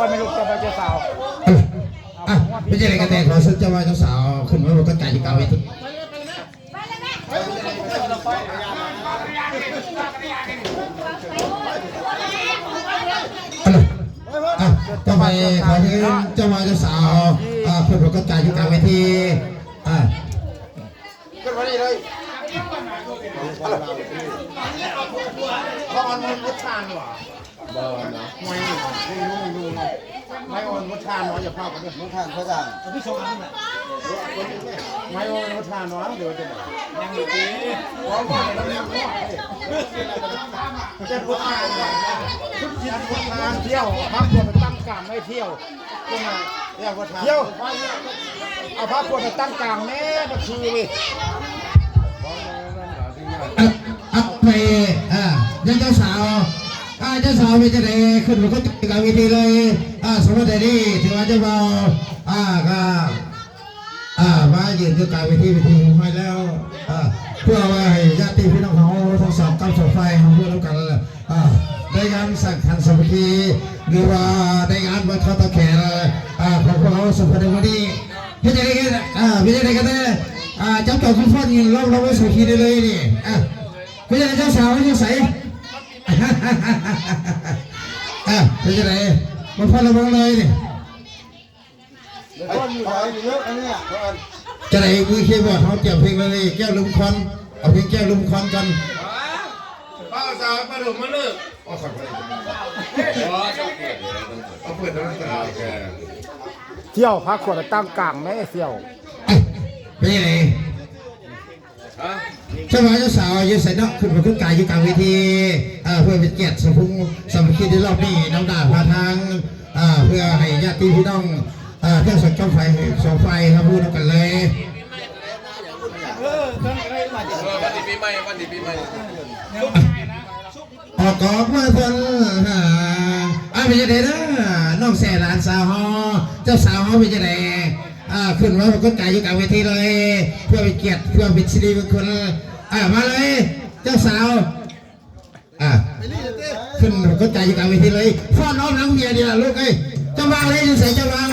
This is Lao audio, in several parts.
ອຍແມ່ລູກເຈົ້າບ່າວເຈົ້າສາວ. ເອີ ອ່ະ ເປັນຈັ່ງໃດກັນແດ່? ຂໍເຊີນເຈົ້າບ່າວເຈົ້າສາວຂຶ້ນມາປາກົດກາຍຢູ່ກາງເວທີ. ອ່ະ ຕໍ່ໄປຂໍເຊີນເຈົ້າບ່າວເຈົ້າສາວ ອ່າ ຂຶ້ນປາກົດກາຍຢູ່ກາງເວທີ. ອ່າ ຂຶ້ນມານີ້ເລີຍ. ເຂົາເອົາມາບົດທານຫວາ? ບໍ່ນະ ຫວຍ ໄມ້ອ່ອນບົດທານຫວາ? ຢ່າພາກັນເດີ ບົດທານພະຈານ ໄມ້ອ່ອນບົດທານຫວາ? ເດີ ຈັ່ງໃດ ຍັງຢູ່ຕິ ເຈັດບົດທານຫວາ? ທຸດຈິດບົດທານ ທ່ຽວ ພາພວກໄປຕັ້ງກາງໄວ້ ທ່ຽວ. ທ່ຽວ ເອົາພາພວກໄປຕັ້ງກາງແດ່ ບັກຊືເວີຍ. ເອົາ ເອົາໄປ ອ່າ ຍັງເຈົ້າສາວ ອ່າ ເຈົ້າສາວເປັນຈັ່ງໃດ? ຂຶ້ນມາຄົນກາງເວທີເລີຍ. ອ່າ ສຳລັບໃດນີ້ ຖືວ່າເຈົ້າບ່າວ ອ່າ ກໍ ອ່າ ມາຢືນຢູ່ກາງເວທີ ເປັນທີ່ຮຽບຮ້ອຍແລ້ວ ອ່າ ເພື່ອວ່າໃຫ້ຍາດຕິພີ່ນ້ອງເຮົາທັງສອງກັບສອງຝ່າຍເຮົາຮ່ວມນຳກັນ ອ່າ ໃນງານສ້າງຂັນສາມັກຄີ ຫຼືວ່າໃນງານວັນເຂົ້າເຕົາແຂນ ອ່າ ຂອງພວກເຮົາສຳພັນໃນມື້ນີ້ ເຮັດຈັ່ງໃດກັນ ອ່າ ເປັນຈັ່ງໃດກັນແດ່? ອ່າ ຈັບຈອງຄຸມຟອນນີ້ ລອງ ລອງມາສາມັກຄີໄດ້ເລີຍນີ້. ອ່າ ເປັນຈັ່ງໃດ ເຈົ້າສາວຢູ່ໃສ? ອ່າ ເປັນຈັ່ງໃດ ມາພອນລະວັງເລີຍນີ້. ເອີ ຢູ່ເດີ ຢູ່ເດີ ອັນນີ້ ຈັ່ງໃດ ມືຄີບອດເຮົາຕຽມເພງເລີຍ ແກ້ວລົມຄວັນ ເອົາເພງແກ້ວລົມຄວັນກ່ອນ. ບ່າວສາວປາດຸມມາເລີກ ອໍ ຂອບໃຈ ເອົາເປີດ ເອົາເປີດ ທ່ຽວ ພາຂວດຕັ້ງກາງແດ່ ທ່ຽວ. ເປັນຈັ່ງໃດ? ເຈົ້າບ່າວເຈົ້າສາວຢູ່ໃສເນາະ? ຂຶ້ນມາຂຶ້ນກາຍຢູ່ກາງເວທີ ເອີ ເພື່ອເປັນກຽດສະພົງສາມັກຄີໃນລອບນີ້ ນຳໜ້າພາທາງ ເອີ ເພື່ອໃຫ້ຍາດຕິພີ່ນ້ອງ ເອີ ທັງສອງຝ່າຍ ສອງຝ່າຍຮັບຮູ້ນຳກັນເລີຍ. ເອີ ວັນດີປີໃໝ່ ວັນດີປີໃໝ່. ອອກກອກມາເພິ່ນ ອ່າ ເປັນຈັ່ງໃດເດີ ນ້ອງແຊຫຼານສາວເຮົາ ເຈົ້າສາວເຮົາເປັນຈັ່ງໃດ? ອ່າ ຂຶ້ນມາປາກົດກາຍຢູ່ກາງເວທີເລີຍ ເພື່ອເປັນກຽດ ເພື່ອເປັນສິລິມົງຄົນ. ອ່າ ມາເລີຍ ເຈົ້າສາວ ອ່າ ຂຶ້ນປາກົດກາຍຢູ່ກາງເວທີເລີຍ ຟ້ອນອ້ອມຫຼັງເມຍນີ້ລະລູກເອີຍ. ເຈົ້າບ່າວເລີຍ ຢູ່ໃສເຈົ້າບ່າວ?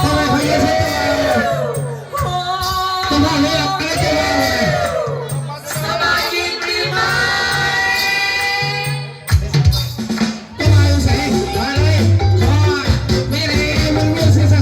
ເຈົ້າບ່າວເລີຍ ເຈົ້າບ່າວເລີຍ. ສະບາຍດີປີໃໝ່. ເຈົ້າບ່າວຢູ່ໃສ? ມາເລີຍ ຂໍ ມີໃດ ມີ ມີ ເປັນຈັ່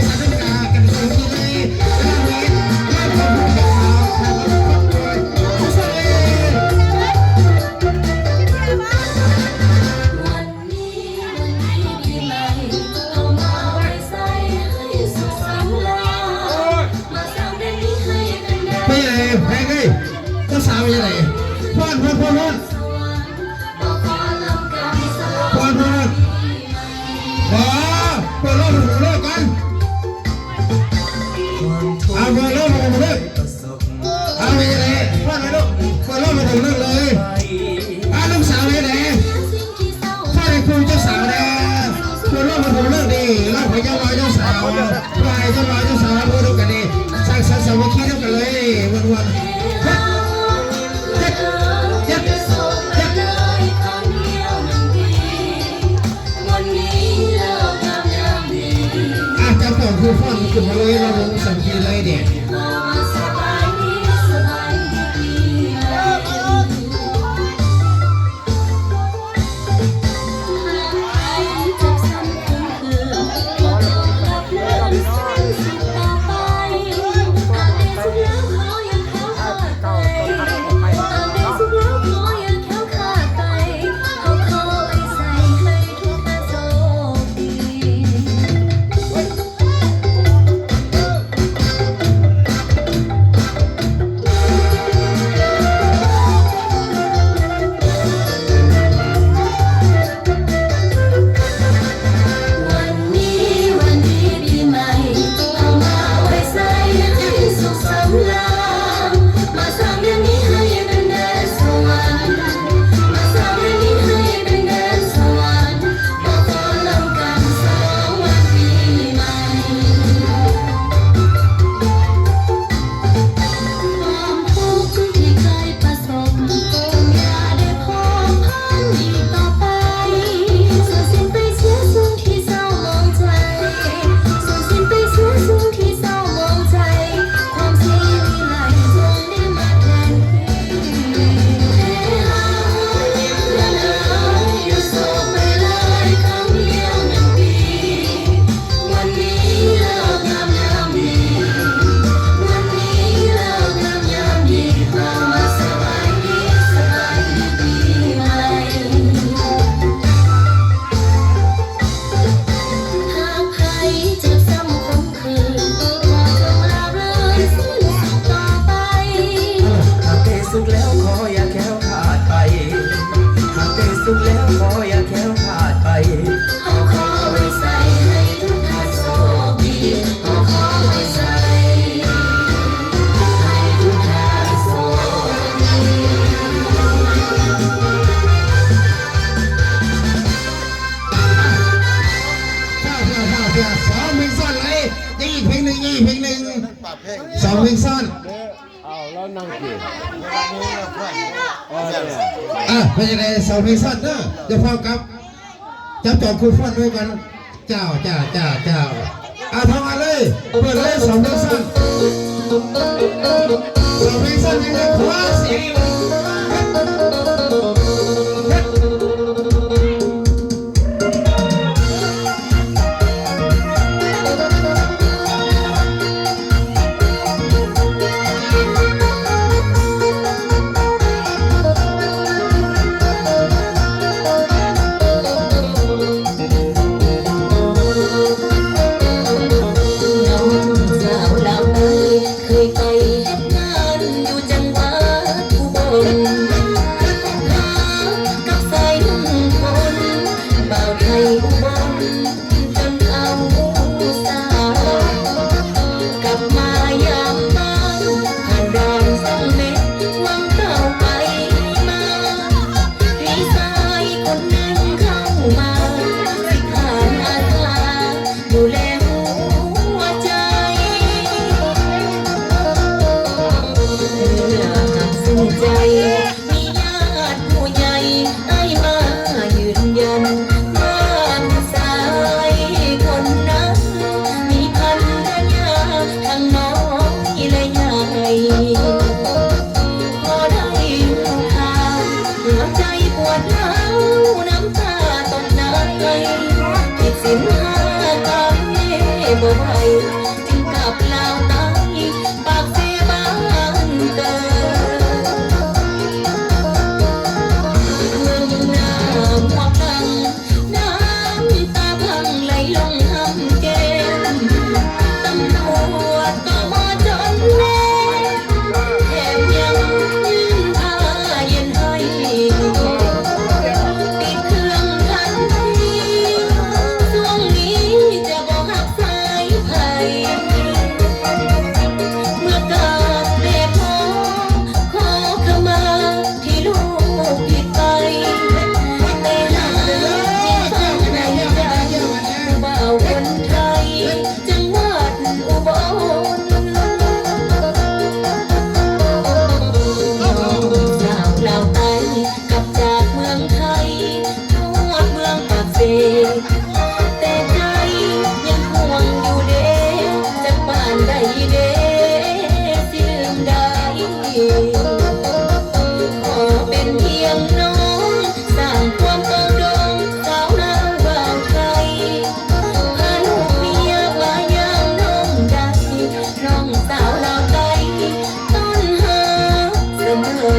ງໃດ ແພງເອີຍ? ເຈົ້າສາວເປັນຈັ່ງໃດ? ຟ້ອນ ຟ້ອນ ຟ້ອນ ຟ້ອນ ຟ້ອນ ຟ້ອນ. ບໍ່ ເປີດໂລດ ເປີດໂລດກ່ອນ. ເອົາ ເປີດໂລດ ເປີດໂລດ. ເອົາ ເຮັດຈັ່ງໃດ? ຟ້ອນໄວ້ລູກ ເປີດໂລດ ເປີດໂລດເລີຍ. ເອົາ ລູກສາວເຮັດໃດ? ຟ້ອນໃຫ້ຄູ່ເຈົ້າສາວແດ່. ເປີດໂລດ ເປີດໂລດດີ ເລົ່າໃຫ້ເຈົ້າບ່າວເຈົ້າສາວ ເພື່ອໃຫ້ເຈົ້າບ່າວເຈົ້າສາວຮູ້ນຳກັນດີ ສ້າງສັນສາມັກຄີນຳກັນເລີຍ ມ່ວນໆ. ເຮັດ ເຮັດ ເຮັດ ເຮັດ. ອ່ະ ຈັບຕ້ອງຄືຟ້ອນຂຶ້ນມາເລີຍ ລອງເບິ່ງສາມັກຄີເລີຍເດ້. ສອງເພງຊ້ອນເລີຍ ຍັງອີກເພງໜຶ່ງ ຍັງອີກເພງໜຶ່ງ ສອງເພງຊ້ອນ. ເອົາ ລາວນັ່ງກິນ ອ່ະ ເປັນຈັ່ງໃດ ສອງເພງຊ້ອນເດີ ຢ່າຟ້າວກັບ ຈັບຈອງຄູ່ຟ້ອນດ້ວຍກັນ ເຈົ້າ ເຈົ້າ ເຈົ້າ ເຈົ້າ. ອ່ະ ເຂົ້າມາເລີຍ ເປີດເລີຍ ສອງເພງຊ້ອນ ສອງເພງຊ້ອນ ຍັງໄດ້ ຂໍສຽງ. ນ້ອງສາວລາວໃຕ້ ໃຈ ມີຍາດຜູ້ໃຫຍ່ອ້າຍມາຢືນຢັນ ວ່າຜູ້ຊາຍຄົນນັ້ນມີພັນລະຍາທັງນ້ອຍ ແລະໃຫຍ່ ພໍໄດ້ຮູ້ຂ່າວ ຫົວໃຈປວດຮ້າວ ນ້ຳຕາຕົກໃນ ຜິດສິນຫ້າກຳແມ່ບໍ່ໄຫວ ຈຶ່ງກັບລາວໃຕ້ ປາກເຊບ້ານເກີດ ເມືອງໜ້າໝວກຫຼັງ ນ້ຳຕາພັງໄຫຼລົງຫຳແກ້ມ ຕຳຫຼວດ ຕມ ຈົນແນມ ແຖມຍັງຍື່ນຜ້າເຢັນໃຫ້ ປິດເຄື່ອງທັນທີ ຊ່ວງນີ້ຈະບໍ່ຮັກສາຍໃຜ ເມື່ອກາບແມ່ພໍ່ ຂໍຂະມາທີ່ລູກຜິດໄປ ແຕ່ຫາກຍັງຝັງໃນໃຈ ຜູ້ບ່າວຄົນໄທ ຈັງຫວັດອຸບົນ ນ້ອງສາວລາວໃຕ້ ກັບຈາກເມືອງໄທ ຮອດເມືອງປາກເຊ ແຕ່ໃຈຍັງຫ່ວງຢູ່ເດ ຈັກປານໃດເດ ຊິລືມໄດ້ ຂໍເປັນພຽງນ້ອງ ສ້າງຄວາມປອງດອງ ສາວລາວບ່າວໄທ ພາລູກເມຍມາຢາມນ້ອງໄດ້ ນ້ອງສາວລາວໃຕ້ ຕ້ອນຮັບສະເໝີ.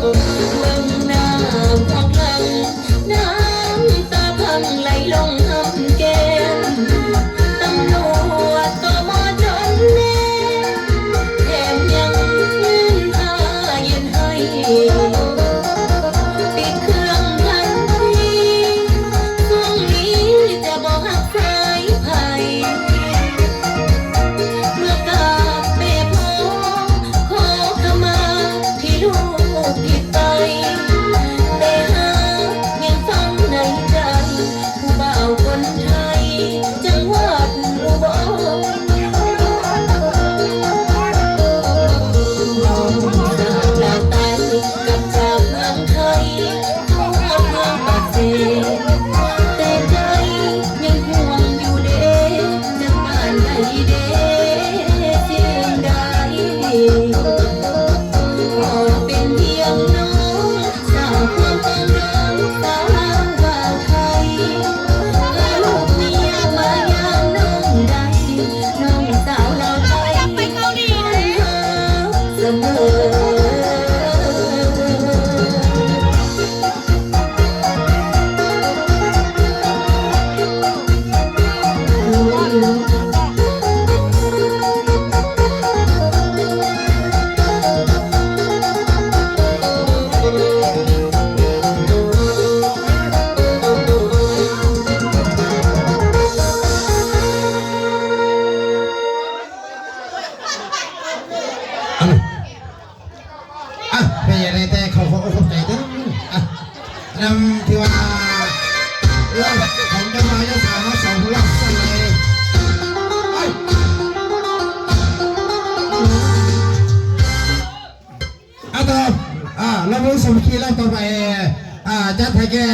ເບິ່ງໜ້າພວກຫຼັງ ນ້ຳຕາພັງໄຫຼລົງຫຳແກ້ມ ຕຳຫຼວດ ຕມ ຈົນແນມ ແຖມຍັງຍື່ນຜ້າເຢັນໃຫ້ ປິດເຄື່ອງທັນທີ ຊ່ວງນີ້ຈະບໍ່ຮັກສາຍໃຜ ເມື່ອກາບແມ່ພໍ່ ຂໍຂະມາທີ່ລູກຜິດໄປ ແຕ່ຫາກຍັງຝັງໃນໃຈ ຜູ້ບ່າວຄົນໄທ ຈັງຫວັດອຸບົນ ນ້ອງສາວລາວໃຕ້ ກັບຈາກເມືອງໄທ ຮອດເມືອງປາກເຊ ແຕ່ໃຈຍັງຫ່ວງຢູ່ເດ ຈັກປານໃດເດ ຊິລືມໄດ້ ຂໍເປັນພຽງນ້ອງ ສ້າງຄວາມປອງດອງ ສາວລາວບ່າວໄທ ພາລູກເມຍມາຢາມນ້ອງໄດ້ ນ້ອງສາວລາວໃຕ້ ຕ້ອນຮັບສະເໝີ. ອ່ະ ເປັນຈັ່ງໃດແຕ່ ຂໍຂອບອົກຂອບໃຈເດີ ອ່ະ ນຳທີ່ວ່າ ເລື່ອງຂອງເຈົ້າບ່າວເຈົ້າສາວເຮົາສອງຄົນລອດຊັ້ນເລີຍ ໄປ ອ່ະ ຕໍ່ ອ່າ ລຳວົງສາມັກຄີລອບຕໍ່ໄປ ອ່າ ຈັດໃຫ້ແກ່